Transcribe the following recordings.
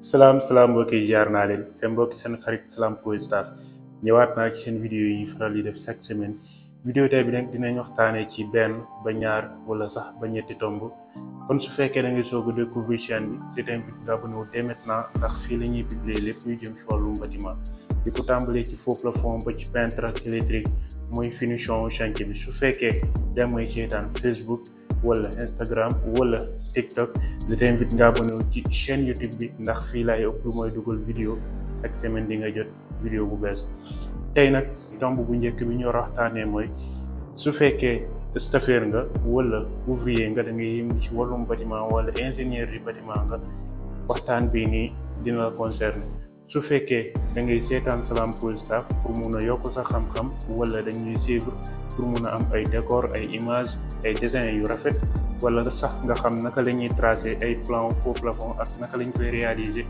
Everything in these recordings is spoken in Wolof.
salaam mbokk yi jaar naa leen seen mbokk seen xarit Salam Pro Staff ñëwaat naa ci seen vidéo yi faral di def chaque semaine vidéo tey bi nag dinañ waxtaanee ci benn ba ñaar wala sax ba ñetti tomb kon su fekkee da ngay soog a découvrir chaîne bi je t'invite nga abonné wu dès maintenant ndax fii la ñuy publier lépp lu jëm ci wàllum bâtiment di ko tàmbalee ci faux plafond ba ci peintre ak électrique mooy finition chantier bi su fekkee da mooy seetaan Facebook wala Instagram wala TikTok je t'invite nga abonné wu ci chaîne YouTube bi ndax fii laay ëpp lu mooy dugal vidéo chaque semaine di nga jot vidéo bu bees tey nag tomb bu njëkk bi ñu war a waxtaanee mooy su fekkee stagiaire nga wala ouvrier nga da ngay yëngu ci wàllum bâtiment wala ingénieur du bâtiment nga waxtaan bii nii dina la concerner su fekkee da ngay seetaan Salam Pro Staff pour mun a yokk sa xam-xam wala dañuy suivre pour mun a am ay décor ay image ay dessin yu rafet wala sax nga xam naka la ñuy tracer ay plan faux plafond ak naka lañ koy réaliser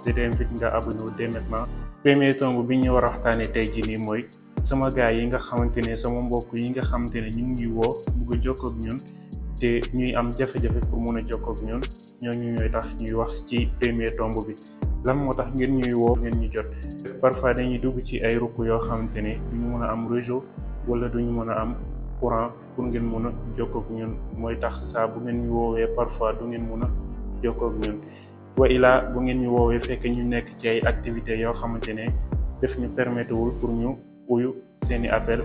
je t'invite nga abonné wu dès maintenant. premier tomb bi ñu war a waxtaanee tey jii nii mooy sama gars yi nga xamante ne sama mbokk yi nga xamante ne ñu ngi woo bugg a jokkoo ak ñun te ñuy am jafe-jafe pour mun a jokkoo ak ñun ñooñu ñooy tax ñuy wax ci premier tomb bi. lan moo tax ngeen ñuy woo ngeen ñu jot parfois dañuy dugg ci ay rukk yoo xamante ne duñu mën a am réseau wala duñu mën a am courant pour ngeen mën a jokkoo ak ñun mooy tax saa bu ngeen ñu woowee parfois du ngeen mën a jokkoo ak ñun wa ilaa bu ngeen ñu woowee fekk ñu nekk ci ay activités yoo xamante ne def ñu permettre wul pour ñu uyu seeni appel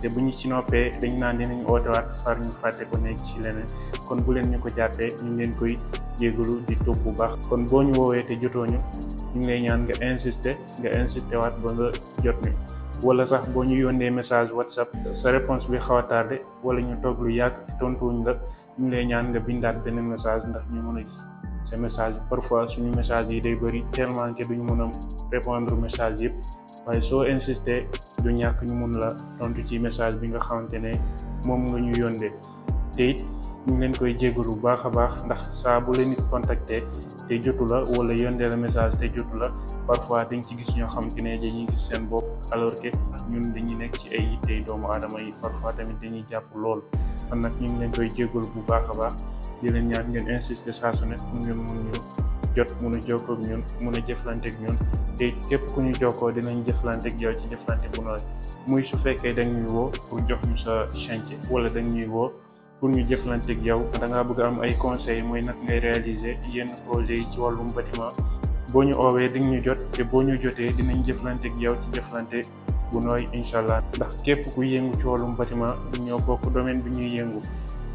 te bu ñu ci noppee dañ naan dinañ ootewaat far ñu fàtte ko nekk ci leneen kon bu leen ñu ko jàppee ñu leen koy jégalu di topp bu baax kon boo ñu woowee te jotooñu ñu ngi lay ñaan nga insister waat ba nga jot ni wala sax boo ñu yónnee message WhatsApp sa réponse bi xaw a tardé wala ñu toog lu yàgg tontuwuñ la ñu ngi lay ñaan nga bindaat beneen message ndax ñu mën a gis sa message parfois suñu message yi day bëri tellement que duñu mën a répondre message yëpp waaye soo insister du ñàkk ñu mun la tontu ci message bi nga xamante ne moom nga ñu yónnee te it ñu ngi leen koy jégalu bu baax a baax ndax saa bu la nit contacter te jotu la wala yónnee la message te jotu la parfois dañ ci gis ñoo xamante ne dañuy gis seen bopp alors que ñun dañuy nekk ci ay yittey doomu aadama yi parfois tamit dañuy jàpp lool kon nag ñu ngi leen koy jégalu bu baax a baax di leen ñaan ngeen insister saa su ne pour ngeen mun ñu jot mun a jokkoo ak ñun mun a jëflante ak ñun te képp ku ñu jokkoo dinañ jëflante ak yow ci jëflante bu nooy muy su fekkee dañ ñuy woo pour jox ñu sa chantier wala dañ ñuy woo pour ñu jëflante ak yow da ngaa bëgg am ay conseils mooy nag ngay réaliser yenn projets yi ci wàllum bâtiment boo ñu oowee di ñu jot te boo ñu jotee dinañ jëflante ak yow ci jëflante bu nooy incha allah ndax képp ku yëngu ci wàllum bâtiment ñoo bokk domaine bi ñuy yëngu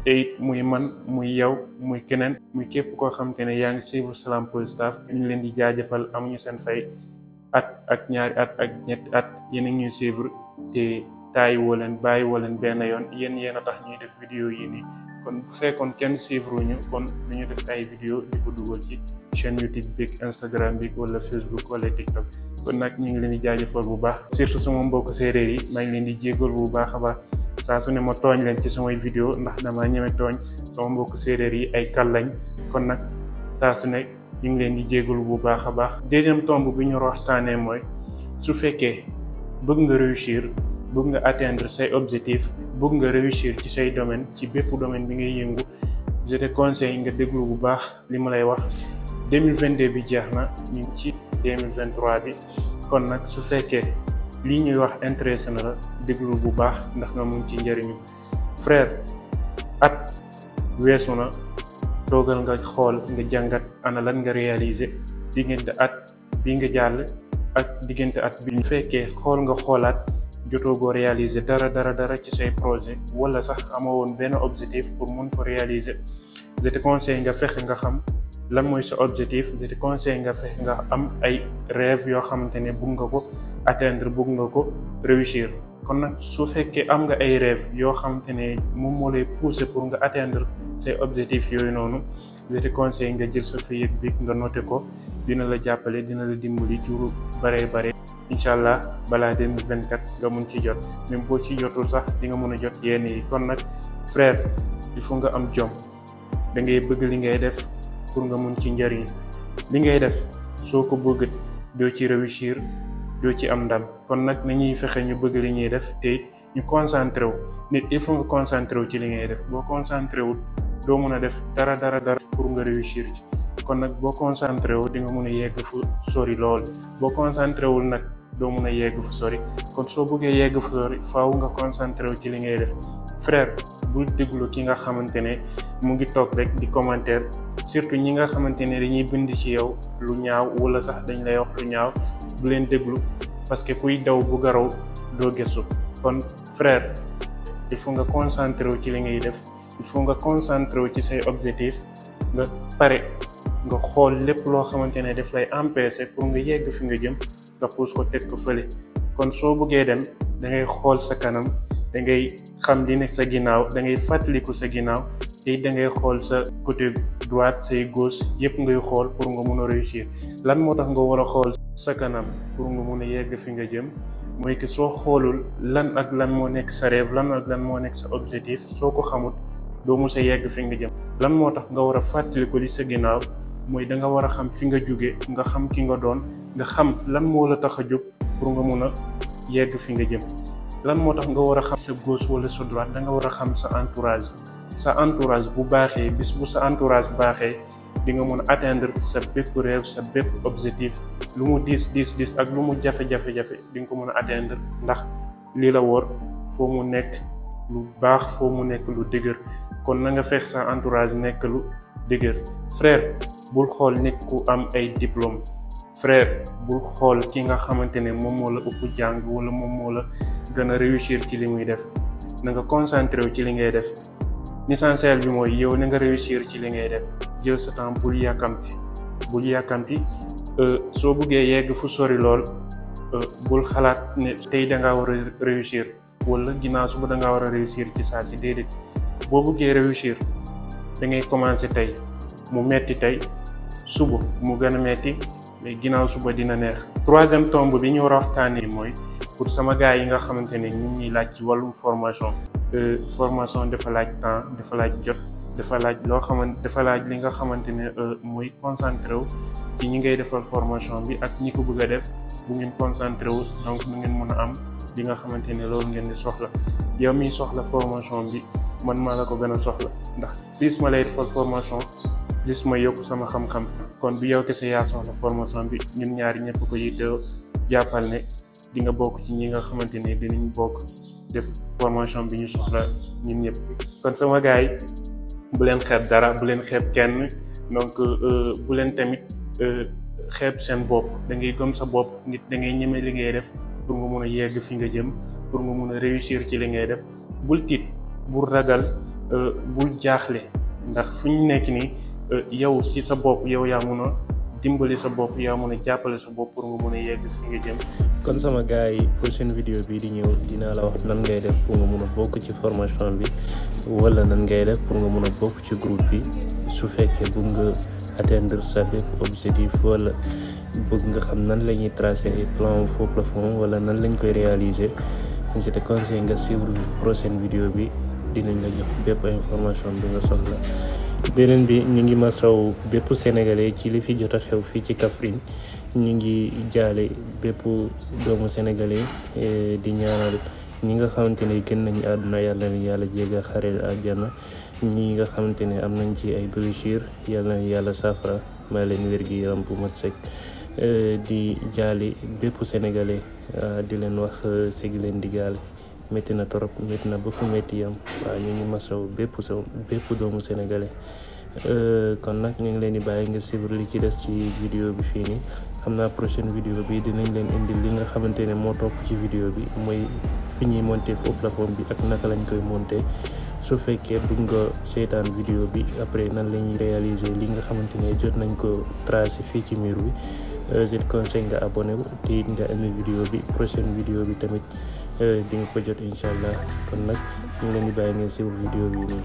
te it muy man muy yow muy keneen muy képp koo xamante ne yaa ngi suivre Salam Pro Staff ñu ngi leen di jaajëfal amuñu seen fay at ak ñaari at ak ñetti at yéen a ñuy suivre te taayi woo leen bàyyi woo leen benn yoon yéen a tax ñuy def vidéo yi nii kon bu fekkoon kenn suivre ñu kon du ñu def ay vidéo di ko dugal ci chaîne YouTube bi Instagram bi wala Facebook wala TikTok kon nag ñu ngi leen di jaajëfal bu baax surtout sama mbokk séeréer yi maa ngi leen di jégal bu baax a baax saa su ne ma tooñ leen ci samay vidéo ndax damaa ñeme tooñ sama mbokk séeréer yi ay kal lañ kon nag saa su ne ñu ngi leen di jégalu bu baax a baax. deuxième tomb bi ñu waxtaanee mooy su fekkee bëgg nga réussir bëgg nga atteindre say objectif bëgg nga réussir ci say domaine ci bépp domaine bi ngay yëngu je te conseille nga déglu bu baax li ma lay wax 2022 bi jeex na ñu ngi ci 2023 bi kon nag su fekkee lii ñuy wax intéressé na la déglu bu baax ndax nga mun ci njëriñu frère at weesu na toogal nga xool nga jàngat ana lan nga réaliser diggante at bi nga jàll ak diggante at bi ñu fekkee xool nga xoolaat jotoogoo réaliser dara ci say projet wala sax amoo woon benn objectif pour mun ko réaliser je te conseille nga fexe nga xam lan mooy sa objectif je te conseille nga fexe nga am ay rêve yoo xamante ne bëgg nga ko atteindre bëgg nga ko réussir kon nag su fekkee am nga ay rêve yoo xamante ne moom moo lay pousser pour nga atteindre say objectifs yooyu noonu je te conseille nga jël sa feuille bi nga noté ko dina la jàppale dina la dimbali ci lu bare incha allah balaa 2024 nga mun ci jot même boo ci jotul sax di nga mën a jot yenn yi kon nag frère il faut nga am jom da ngay bëgg li ngay def pour nga mun ci njëriñ li ngay def soo ko bëgg doo ci réussir doo ci am ndam kon nag nañuy fexe ñu bëgg li ñuy def te ñu concentré wu nit il faut nga concentré wu ci li ngay def boo concentré wu doo mën a def dara pour nga réussir ci kon nag boo concentré wu di nga mun a yegg fu sori lool boo concentré wul nag doo mun a yegg fu sori kon soo bëggee yegg fu sori faaw nga concentré wu ci li ngay def frère bul déglu ki nga xamante ne mu ngi toog rek di commentaire surtout ñi nga xamante ne dañuy bind ci yow lu ñaaw wala sax dañ lay wax lu ñaaw bu leen déglu parce que kuy daw bu garaw doo gëstu kon frère il faut nga concentré wu ci li ngay def il faut nga concentré wu ci say objectif nga pare nga xool lépp loo xamante ne daf lay empêcher pour nga yegg fi nga jëm nga pousse ko teg ko fële kon soo bëggee dem da ngay xool sa kanam da ngay xam li nekk sa ginnaaw da ngay fàttaliku sa ginnaaw te da ngay xool sa côté droite say gauche yépp ngay xool pour nga mun a réussir lan moo tax nga war a xool sa kanam pour nga mun a yegg fi nga jëm mooy que soo xoolul lan ak lan moo nekk sa rêve lan ak lan moo nekk sa objectif soo ko xamut doo mus a yegg fi nga jëm lan moo tax nga war a fàttaliku li sa ginnaaw mooy da nga war a xam fi nga jóge nga xam ki nga doon nga xam lan moo la tax a jóg pour nga mun a yegg fi nga jëm lan moo tax nga war a xam sa gauche wala sa droite da nga war a xam sa entourage bu baaxee bis bu sa entourage baaxee di nga mun a atteindre sa bépp rêve sa bépp objectif lu mu diis ak lu mu jafe-jafe di nga ko mun a atteindre ndax lii la wóor foo mu nekk lu baax foo mu nekk lu dëgër kon na nga fex sa entourage nekk lu dëgër frère bul xool nit ku am ay diplôme frère bul xool ki nga xamante ne moom moo la ëpp jàng wala moom moo la gën a réussir ci li muy def na nga concentré wu ci li ngay def l'essentiel bi mooy yow na nga réussir ci li ngay def jël sa temps bul yàkkamti soo bëggee yegg fu sori lool bul xalaat ne tey da ngaa war a réussir wala ginnaaw suba da ngaa war a réussir ci saa si déedéet boo bëggee réussir da ngay commencer tey mu metti tey suba mu gën a metti mais ginnaaw suba dina neex. troisième tombe bi ñu war a waxtaanee mooy pour sama gars yi nga xamante ne ñu ngi laaj ci wàllum formation. formation dafa laaj temps dafa laaj jot dafa laaj loo xamante dafa laaj li nga xamante ne muy concentré wu ci ñi ngay defal formation bi ak ñi ko bëgg a def bu ngeen concentré wu donc nu ngeen mën a am li nga xamante ne loolu ngeen di soxla yow miy soxla formation bi man maa la ko gën a soxla ndax plus ma lay defal formation plus ma yokk sama xam-xam kon bi yow kese yaa soxla formation bi ñun ñaari ñëpp ko yittewoo jàppal ne di nga bokk ci ñi nga xamante ne dinañ bokk def formation bi ñu soxla ñun ñëpp kon sama gars yi bu leen xeeb dara bu leen xeeb kenn donc bu leen tamit xeeb seen bopp da ngay gëm sa bopp nit da ngay ñeme li ngay def pour nga mun a yegg fi nga jëm pour nga mun a réussir ci li ngay def bul tiit bul ragal bul jaaxle ndax fu ñu nekk nii yow si sa bopp yow yaa mun a dimbali sa bopp yaa mun a jàppale sa bopp pour nga mun a yegg fi nga jëm. kon sama gars yi prochaine vidéo bii di ñëw dinaa la wax nan ngay def pour nga mun a bokk ci formation bi wala nan ngay def pour nga mun a bokk ci groupe bi su fekkee bëgg nga atteindre sa bépp objectif wala bëgg nga xam nan la ñuy tracer ay plan faux plafond wala nan lañ koy réaliser je te conseille nga suivre prochaine vidéo bi dinañ la jox bépp information bi nga soxla. beneen bi ñu ngi masaw bépp sénégalais ci li fi jot a xew fii ci Kaffrine ñu ngi jaale bépp doomu sénégalais di ñaanal ñi nga xamante ne gën nañ àdduna yàlla na yàlla jégal xareel àjjana ñi nga xamante ne am nañ ci ay blessures yàlla na yàlla saafara may leen wér gi yaram bu mat sëkk di jaale bépp sénégalais di leen wax sigi leen di gaale métti na torop métti na ba fu métti yam waaw ñu ngi masaw bépp doomu sénégalais kon nag ñu ngi leen di bàyyi nga suivre li ci des ci vidéo bi fii nii xam naa prochaine vidéo bi dinañ leen indil li nga xamante ne moo topp ci vidéo bi mooy fi ñuy monter faux plafond bi ak naka lañ koy monter su fekkee bëgg nga seetaan vidéo bi après nan la ñuy réaliser li nga xamante ne jot nañ ko tracer fii ci mur bi je te conseille nga abonné wu te it nga aimé vidéo bi prochaine vidéo bi tamit di nga ko jot incha allah kon nag ñu ngi leen di bàyyi ngeen suivre vidéo bi nii.